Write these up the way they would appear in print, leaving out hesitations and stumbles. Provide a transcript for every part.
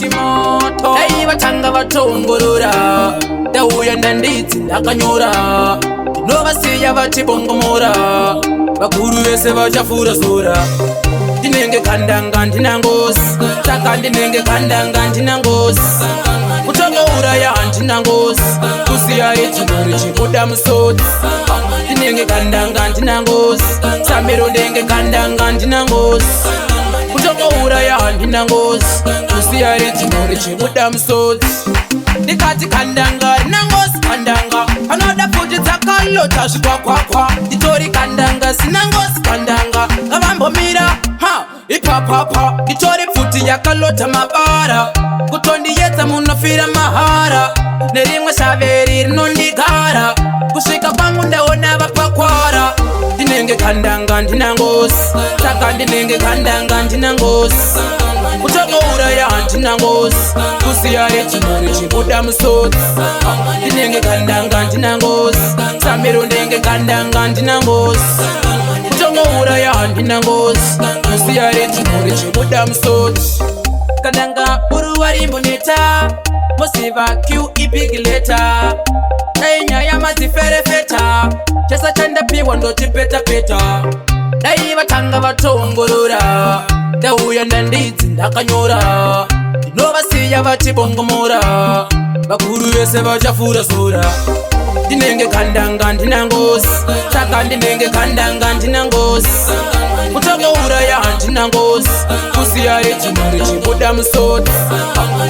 Chimoto. Dai vatanga vatoongorora, ndauya ndandidzi ndakanyora, ndinovasiya vachibongomora, vakuru vese vachafura sora. Ndinenge kandanga ndina ngozi, saka ndinenge kandanga ndina ngozi, kutongouraya handina ngozi, kusiya idzino richibuda musodzi. Ndinenge kandanga ndina ngozi, samiro ndenge kandanga ndina ngozi, kutongouraya handina ngozi, kusiya idzino richibuda musodzi. Ndikati kandanga rina ngozi, kandanga anoda pfuti dzakalota zvikwakwakwa. Nditori kandanga sina ngozi, kandanga ngavambomira ha ipapapa. Nditori pfuti yakalota mabara, kutondiyedza munofira mahara. Nerimwe shaveri rinondigara, kusvika kwangu ndaona vapakwara. Ndinenge kandanga ndina ngozi, saka ndinenge kandanga ndina ngozi, kutongouraya handina ngozi, kusiya idzino richibuda musodzi. Ndinenge kandanga ndina ngozi, samiro ndenge kandanga ndina ngozi, kutongouraya handina ngozi, kusiya idzino richibuda musodzi. Kandanga uruwa rimboneta, moziva Q ibig letter. Dai nyaya madziferefeta, chese chandapiwa ndochipetapeta. Dai vatanga vatoongorora, ndauya ndandidzi ndakanyora, ndinovasiya vachibongomora, vakuru vese vachafura sora. Ndinenge kandanga ndina ngozi, saka ndinenge kandanga ndina ngozi, kutongouraya handina ngozi, kusiya idzino richibuda musodzi.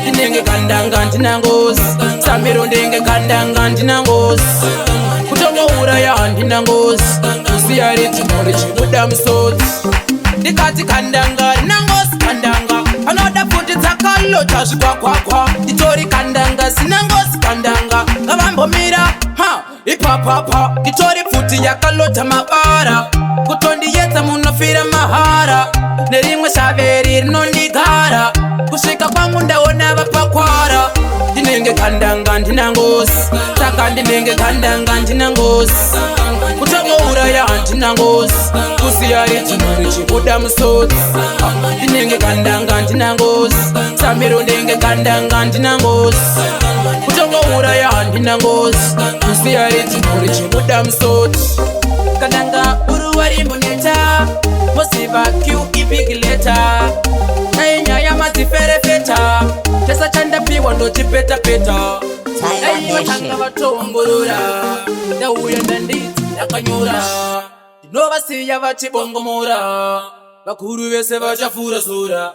Ndinenge kandanga ndina ngozi, samiro ndenge kandanga ndina ngozi, kutongouraya handina ngozi, kusiya idzino richibuda musodzi. Ndikati kandanga rina ngozi, kandanga anoda pfuti dzakalota zvikwakwakwa. Nditori kandanga sina ngozi, kandanga ngavambomira ha ipapapa. Nditori pfuti yakalota mabara, kutondiyedza munofira mahara. Nerimwe shaveri rinondigara, kusvika kwangu ndaona vapakwara. Ndinenge kandanga ndina ngozi, saka ndinenge kandanga ndina ngozi, kutongouraya handina ngozi, kusiya idzino richibuda musodzi. Ndinenge kandanga ndina ngozi, samiro ndenge kandanga ndina ngozi, kutongouraya handina ngozi, kusiya idzino richibuda musodzi. Kandanga uruwa rimboneta, moziva Q ibig letter. Dai nyaya madziferefeta, chese chandapiwa ndochipetapeta. Dai vatanga vatoongorora, ndauya ndandidzi ndakanyora, ndinovasiya vachibongomora, vakuru vese vachafura sora.